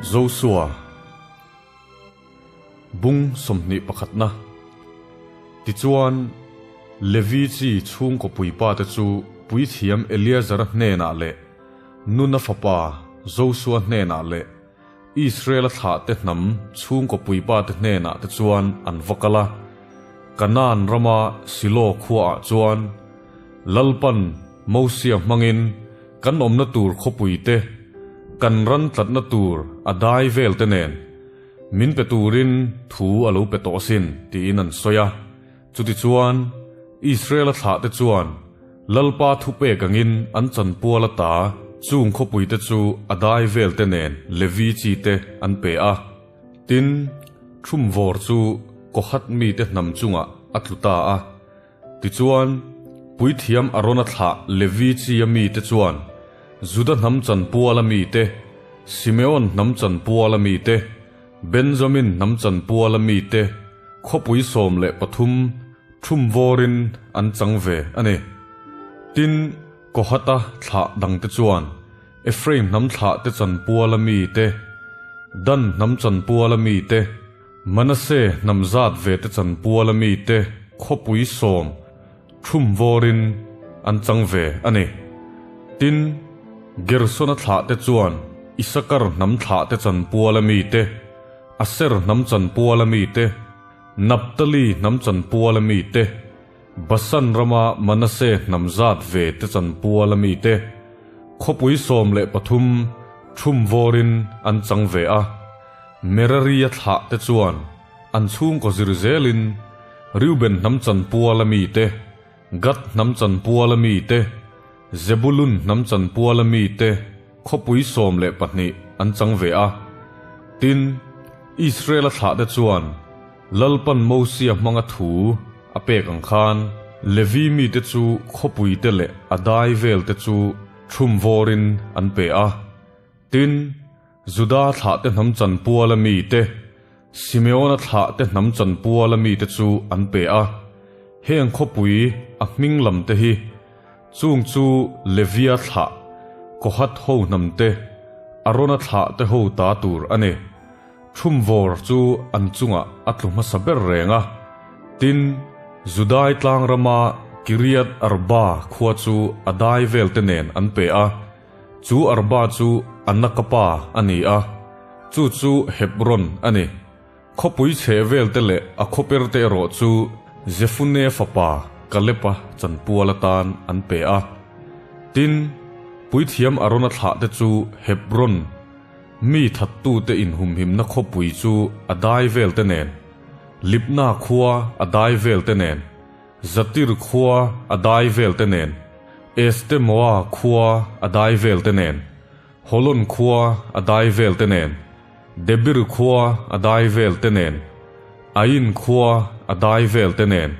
Josua Bung sawmhnih pakhatna Tichuan, Levi chi chhungkaw puipate chu puithiam Eleazara hnenah leh Nuna fapa Josua hnenah leh Israela thlahte hnam chhungkaw puipate hnenah te chuan an va kal a, Kanaan rama Silo khuaah chuan Lalpan Mosia hmangin kan awmna tur khawpuite, kan ran tlatna tur a dai velte nen min pe turin thu a lo pe tawh asin tiin an sawi a. Chutichuan, Israela thlahte chuan Lalpa thupek angin an chanpual ata chung khawpuite chu a dai velte nen Levi chite an pe a. Tin, Thumvawr chu Kohath mite hnam chungah a tlu ta a. Tichuan, Puithiam Arona thlah Levi chia mite chuan Juda hnam chanpuala mite, Simeon hnam chanpuala mite, Benjamin hnam chanpuala mite khawpui 13 thumvawrin an chang ve a ni. Tin, Kohata thlah dangte chuan Ephraim hnam thlahte chanpuala mite, Dan hnam chanpuala mite, Manase hnam zat ve te chanpuala mite khawpui sawm thumvawrin an chang ve a ni. Tin, Gersona thlahte chuan Isakar hnam thlahte chanpuala mite, Aser hnam chanpuala mite, Naphtali hnam chanpuala mite, Basan rama Manase hnam zat ve te chanpuala mite khawpui 13 thumvawrin an chang ve a. Merari-a thlah te chuan an chhungkaw zir zelin Reuben hnam chanpuala mite, Gad hnam chanpuala mite, Zebulun hnam chanpuala mite khawpui 12 an chang ve a. Tin, Israel-a thlah te chuan Lalpan Mosia hmanga thu a pek ang khan Levi mite chu khawpui te leh a dai vel te chu thumvawrin an pe a. Tin, Juda thlah te hnam chanpuala mite, Simeona thlah te hnam chanpuala mite chu an pe a. Heng khawpui a hming lam te hi chung chu Levia thlah, Kohath ho hnam te, Arona thlah te ho ta tur a ni. Thumvawr chu an chungah a tlu hmasa ber reng a. Tin, Judai tlang rama Kiriath Arba khua chu a dai vel te nen an pe a. Chu Arba chu Anaka pa a ni a, chu chu Hebron a ni. Khawpui chheh vel te leh a khawper te erawh chu Jefune fapa Kaleba chanpual atan an pe a. Tin, puithiam Arona thlah te chu Hebron mi thattute inhumhimna khawpui chu a dai vel te nen, Libna khua a dai vel te nen, Zatir khua a dai vel te nen, Estemoa khua a dai vel te nen, Holon khua a dai vel te nen, Debir khua a dai vel te nen, Ain khua a dai vel te nen,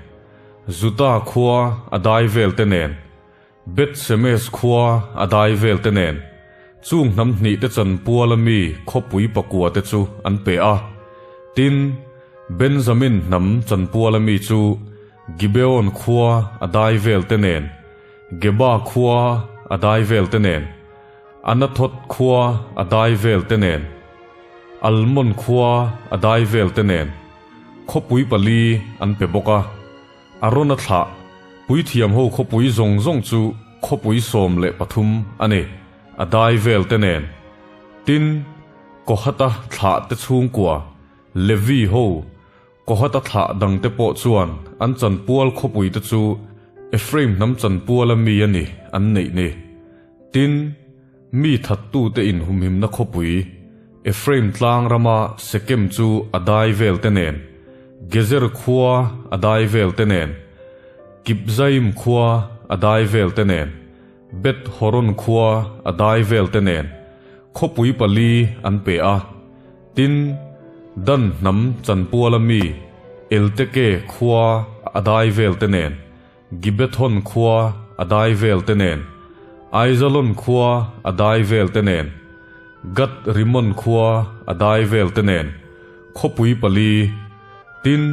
Juta khua a dai vel te nen, Bet Shemesh khua a dai vel te nen, chung hnam hnih te chanpuala mi khawpui pakua te chu an pe a. Tin, Benjamin hnam chanpuala mi chu Gibeon khua a dai vel te nen, Geba khua a dai vel te nen, Anathoth khua a dai vel te nen, Almon khua a dai vel te nen, khawpui pali an pe bawk a. Arona thlah, puithiam ho khawpui zawng zawng chu khawpui 13 a ni, a dai vel te nen. Tin, Kohata thlah te chhungkua, Levi ho, Kohata thlah dang te pawh chuan an chanpual khawpui te chu Ephraim hnam chanpuala mi a ni an neih ni. Tin, mi thattute inhumhimna khawpui, Ephraim tlang rama Sekem chu a dai vel te nen, Gezer khua a dai vel te nen, Kibzaim khua a dai vel te nen, Beth Horon khua a dai vel te nen, khawpui pali an pe a. Tin, Dan hnam chanpuala mi Elteke khua a dai vel te nen, Gibbethon khua a dai vel te nen, Aijalon khua a dai vel te nen, Gat Rimon khua a dai vel te nen, khawpui pali, tin,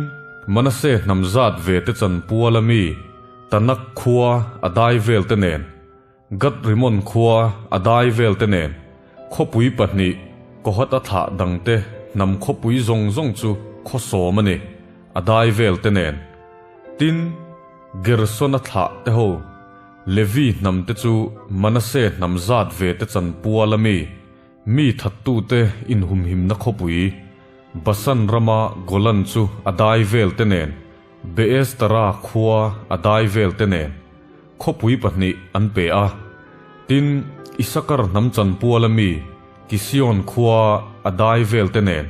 Manase hnam zat ve te chanpuala mi Tanak khua a dai vel te nen, Gat Rimon khua a dai vel te nen, khawpui pahnih. Kohath-a thlah dangte hnam khawpui zawng zawng chu khaw sawm a ni, a dai vel te nen. Tin, Gerson-a thlah te ho, Levi hnam te chu Manase hnam zat ve te chan pual a mi, mi thattute inhumhimna khawpui, Basan rama Golan chu a dai vel te nen, Beestara khua a dai vel te nen, khawpui pahnih an pe a. Tin, Isakar hnam chan pual a mi, Kision khua a dai vel te nen,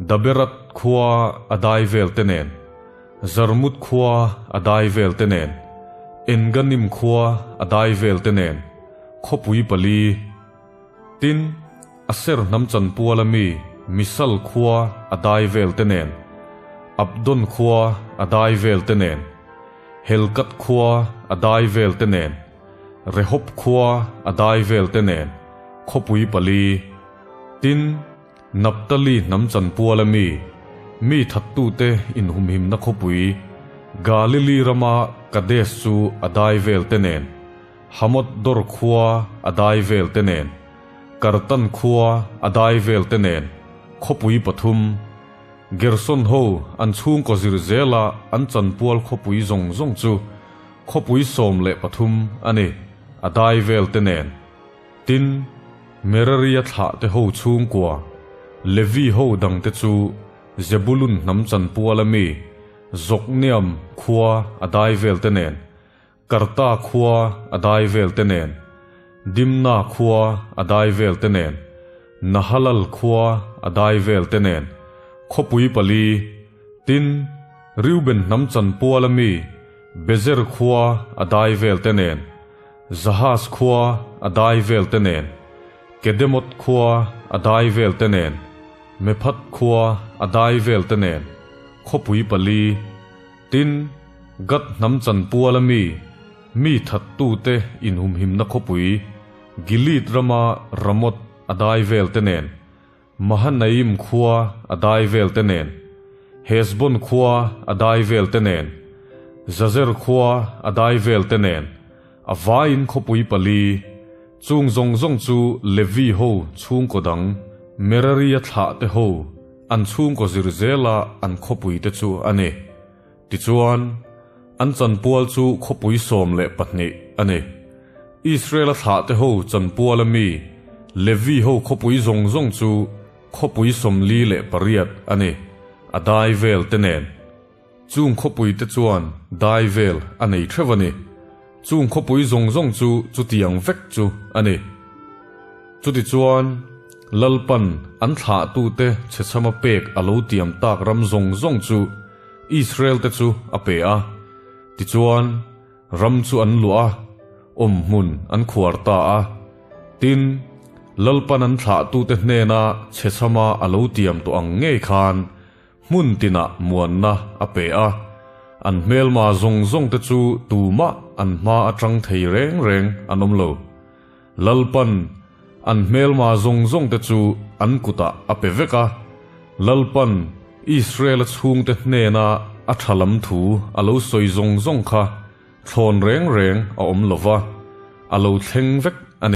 Daberat khua a dai vel te nen, Zarmut khua a dai vel te nen, Enganim khua a dai vel te nen, khawpui pali. Tin, Aser hnam chanpual a mi Misal khua a dai vel te nen, Abdon khua a dai vel te nen, Helkat khua a dai vel te nen, Rehob khua a dai vel te nen, khawpui pali. Tin, Naphtali hnam chanpual a mi, mi thattute inhumhimna khawpui, Galili rama Kadesh chu a dai vel te nen, Hamoth Dor khua a dai vel te nen, Kartan khua a dai vel te nen, khawpui pathum, Gerson ho an chhungkaw zir zela an chanpual khawpui zawng zawng chu khawpui 13 a ni, a dai vel te nen. Tin, Merari-a thlahte ho chhungkua, Levi ho dangte chu Zebulun hnam chanpual a mi, Jokneam khua a dai velte nen, Karta khua a dai velte nen, Dimna khua a dai velte nen, Nahalal khua a dai velte nen, khawpui pali, tin, Reuben hnam chanpual a mi, Bezer khua a dai velte nen, Jahaz khua a dai vel te nen, Kedemoth khua a dai vel te nen, Mephath khua a dai vel te nen, khawpui pali, tin, Gad hnam chanpual a mi, mi thattute inhumhimna khawpui, Gilead rama Ramoth a dai vel te nen, Mahanaim khua a dai vel te nen, Heshbon khua a dai vel te nen, Jazer khua a dai vel te nen, a vaiin khawpui pali, chung zawng zawng chu Levi ho chhungkaw dang, Merari-a thlah te ho, an chhungkaw zir zela an khawpui te chu a ni. Tichuan, an chanpual chu khawpui 12 a ni. Israel-a thlahte ho chanpual a mi, Levi ho khawpui zawng zawng chu khawpui 48 a ni, a dai vel te nen. Chung khawpui te chuan dai vel a nei theuh a ni. Chung khawpui zawng zawng chu chutiang vek chu a ni. Chutichuan, Lalpan an thlahtute chhechhama pek a lo tiam tak ram zawng zawng chu Israel te chu a pe a. Tichuan, ram chu an luah a, awmhmun an khuar ta a. Tin, Lalpan an thlahtute hnena chhechhama a lo tiam tawh ang ngei khan hmun tinah muanna a pe a. An hmelma zawng zawng te chu tumah an hma atang thei reng reng an awm lo. Lalpan an hmelma zawng zawng te chu an kutah a pe vek a. Lalpan Israel-a chhungte hnena a tha lam thu a lo sawi zawng zawng kha thlawn reng reng a awm lo va, a lo thleng vek.